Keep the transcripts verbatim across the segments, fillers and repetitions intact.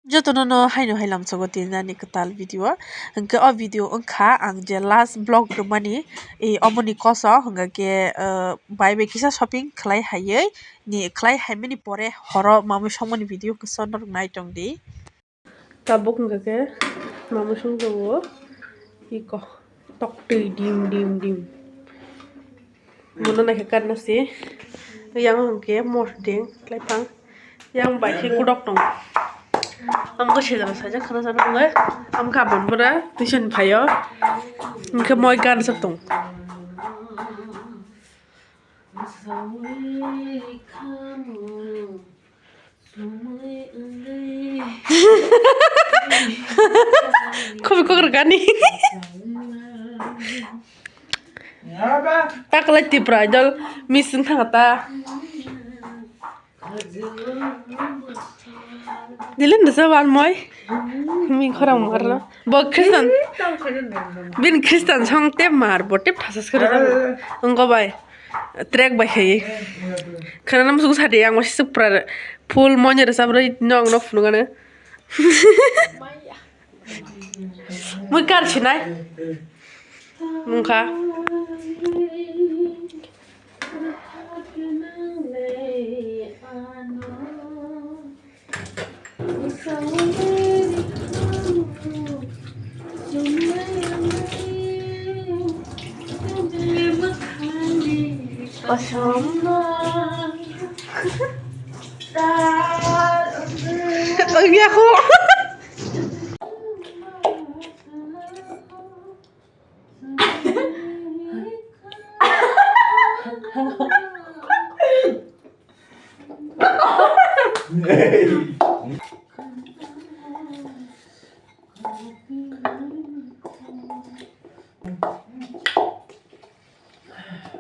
Jotono no haino hai lamsogo tini ani kwtal video. Hwnkhe o video wngkha ang je last vlog rwmani, eh, omoni koso hwnkha khe, eh, bai bai kisa shopping khlai haiwi ni khlai haimani pore horo mamwi songmani video kisa norok nai tongdi. Tabuk hwnkha khe mamwi songjago iko toktwi dim dim dim. Mono naikhe karna se. Yang hwnkhe mosdeng khlaiphang. Yang bai khe kudok tong. Amkhe sejak sajak khana jana wngnai. Amkhe aboni bwra tuition phaio. Hwnkhe moi gan sak tong. Khobwi kokrok ani. Taklai Tipra Idol miss wng thangkha ta. Dilin desa ban moi. Mi khorang marno. Bo Christian. Bin Christian song tep mar bo tep thasas kare. Wngko bai. Track bai khai. Khana nam sung sadi ang wasi supra full monye resa bro nok nok phunukane. Mui kar sinai. Mungkha. Oi, biaku.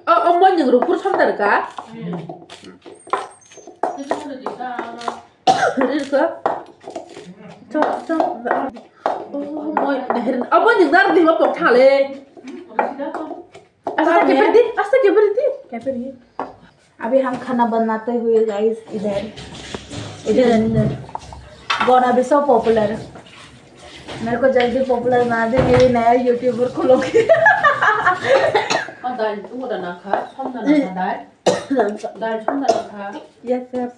O, o, mo nyung rupur samdar ka? Rirka. Cho, cho. O, mo, abo nyung dar di ma pok thale. Asta ke berdi, asta ke berdi. Ke berdi. अभी हम खाना बनाते हुए गाइस इधर इधर अंदर गोना भी so popular. मेरे को जल्दी पॉपुलर बना दे, मेरी नया यूट्यूबर खोलोगे। Dal tu da nakha, som da nakha dal. Dal som da nakha. Yes, yes.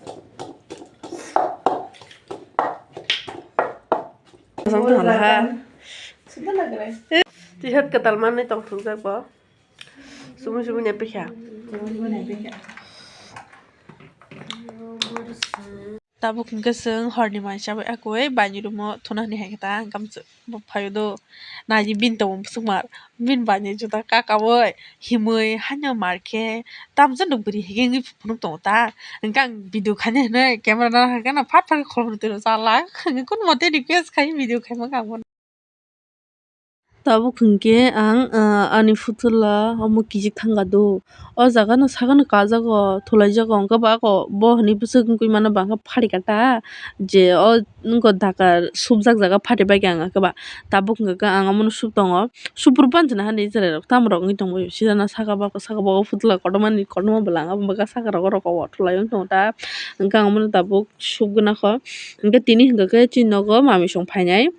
T-shirt kwtal manwi tong thungjak bo. Sumui sumui nai pikha. Tabuk hwnkhe chwng horni mai chabai akoi baini room o thuna hwnwi hai khe ta hwnkhe bo phaio do. Naidi bini tongmung bwswk mar. Bini baini juda kakaui himui haino mar khe tamjani bwrwi higwi wngwi phunuk tongo ta. Hwnkhe ang video khaina hwnwi camera nana khe no phat phat khe khulumni twi rw chalak. Hwnkhe kono mote request khai video khaima kha ang bono. Tabuk hwnkhe ang, ah, ani phutula omo kijik thangkha do. O jaga no saka no kajago, thulaijago, hwnkhe ba ako bo hinui bwswk wngwi mano, ba hwnkhe pharikha ta je o wngkha dakar subjak jaga phati bai khe ang hwnkhe ba. Tabuk hwnkhe ang omono sub tongo, subur panchina hani cherai rok tamo rok wngwi tongbaio, sijana saka bako saka bako phutula kotorma ni kotorma bwla ang abo bwkha saka rogo roko thulaiwi wng tongo ta, hwnkhe ang omono tabuk subgwna kho. Hwnkhe tini hwnkhe khe chini nogo mamisong phainai.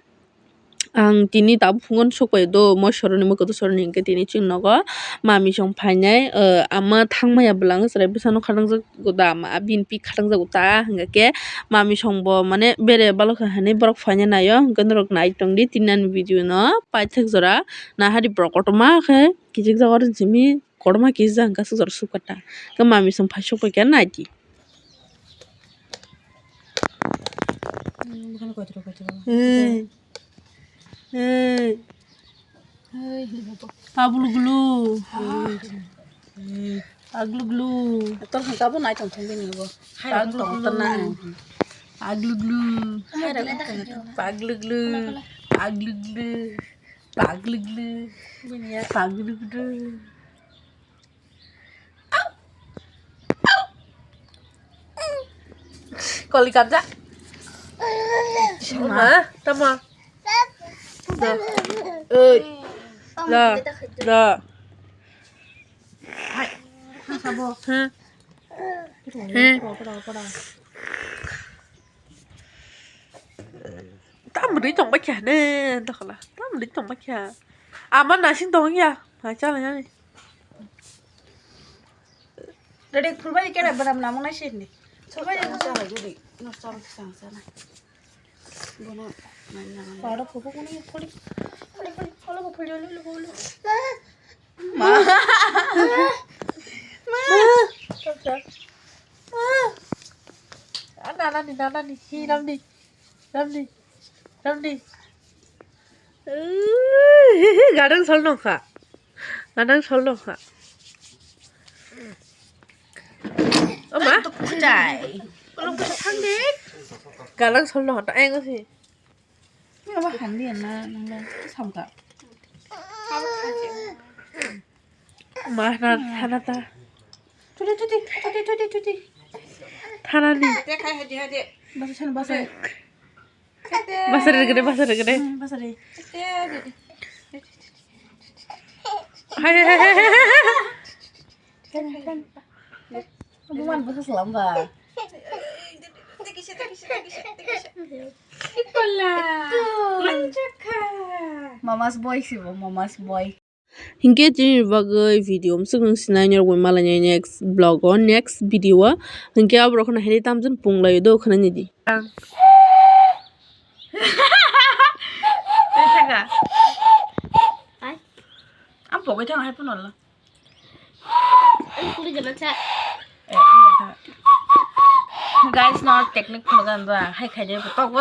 Ang tini tabuk phunuknw sokphai do, moi soroni, moi kwthwi soroni, hwnkhe tini chini nogo mamisong phainai, ah, ama thangmaya bwla wngwi chwrai bwsano khatangjago da, ama bini pik khatangjago ta, hwnkhe mamisong bo mane bere balo kha hinwi borok phaina naio, hwnkhe norok nai tongdi tini ani video no paithak jora nahari borok kotorma khe kijikjago aro jimmy kotorma kijak hwnkhe aswk jora sukha ta, hwnkhe mamisong phai sokphai khe naidi. Hey. Hey. Pagluglu. Pagluglu. Tor hwn tabuk nai tong thung bini bo. Pagluglu. Pagluglu. Pagluglu. Pagluglu. Pagluglu. Pagluglu. Koli kabja. Ma, tama. Da. Oi. Da. Da. Hai. Sabo. He. He. Pora, pora, pora. Bwrwi tong bai kha ne, dokhla. Tam bwrwi tong bai kha. Ama nasing tong ya. Ha, chala yani. Dede, phulbai khe bwram namung nai sini. Phulbai. Chala, chala, jadi. Nor chala, chala, chala. Bono nai nang. Oro phulbai kono phuli. Phuli, phuli, phuli, phuli, phuli, phuli. Ma. Ma. Ma. Ah, nanani, nanani. Hi, namni. Namni. Namni. Gadang sol nongkha. Gadang sol nongkha. Oma. Kuchai. Gadang sol nongkha. Eng si. Ni aba handi na nang samka. Ma na thana ta. Tuti, tuti, tuti, tuti, tuti. Thana ni. Basa sana, basa. Basa re gede, basa re gede. Hmm, basa re. Hai, hai, hai, hai, hai. Bukan basa selamba. Mama's boy sih, bo, mama's boy. Hinkhe chini bagwi video mwswk wng sinai norok bai malainai next vlog o, next video o. Hinkhe aborok kheno heri tamjani pung laio do khwnani di. Ang pogwi thang hai phone la. Guys, no technique phone gan ba hai khai de tok bo.